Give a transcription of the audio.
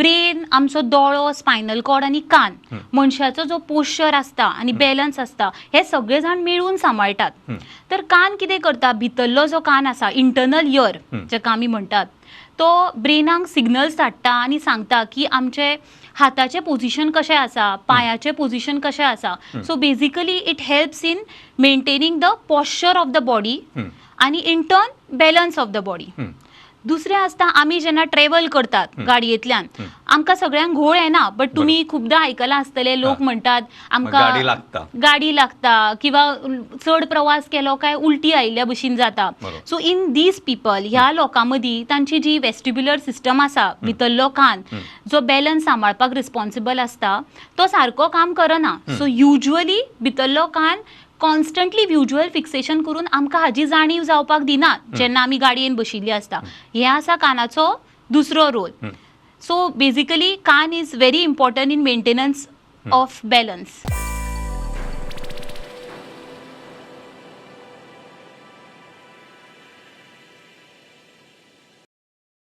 Brain, आमचो दोळो, spinal cord आनी कान मनशाचो जो पोश्चर आसता आनी बॅलन्स आसता, हे सगळे जाण मेळून सांबाळटात. तर कान कितें करता? भितरलो जो कान आसा, इंटरनल इयर जाका आमी म्हणटात, तो ब्रेनाक सिग्नल्स धाडटा आनी सांगता की आमचे हाताचें पोझिशन कशें आसा, पांयाचें पोझिशन कशें आसा. So basically it helps in maintaining the posture of the body आनी in turn balance of the body. दुसरें आसता, आमी जेन्ना ट्रेवल करतात गाडयेंतल्यान, आमकां सगळ्यांक घोळ येना, बट तुमी खुबदां आयकलां आसतलें, लोक म्हणटात आमकां गाडी लागता. गाडी लागता किंवा चड प्रवास केलो काय उलटी आयिल्ल्या भशेन जाता. सो इन these people, ह्या लोकां मदीं तांची जी वेस्टिब्युलर सिस्टम आसा, भितरलो कान जो बॅलन्स सांबाळपाक रिस्पॉन्सिबल आसता, तो सारको काम करना. सो युजली भितरलो कान कॉन्स्टंटली व्हिज्युअल फिक्सेशन करून आमकां हाजी जाणीव जावपाक दिना जेन्ना आमी गाडयेन बशिल्ली आसता. हे आसा कानाचो दुसरो रोल. सो बेजिकली कान is very important in maintenance of balance.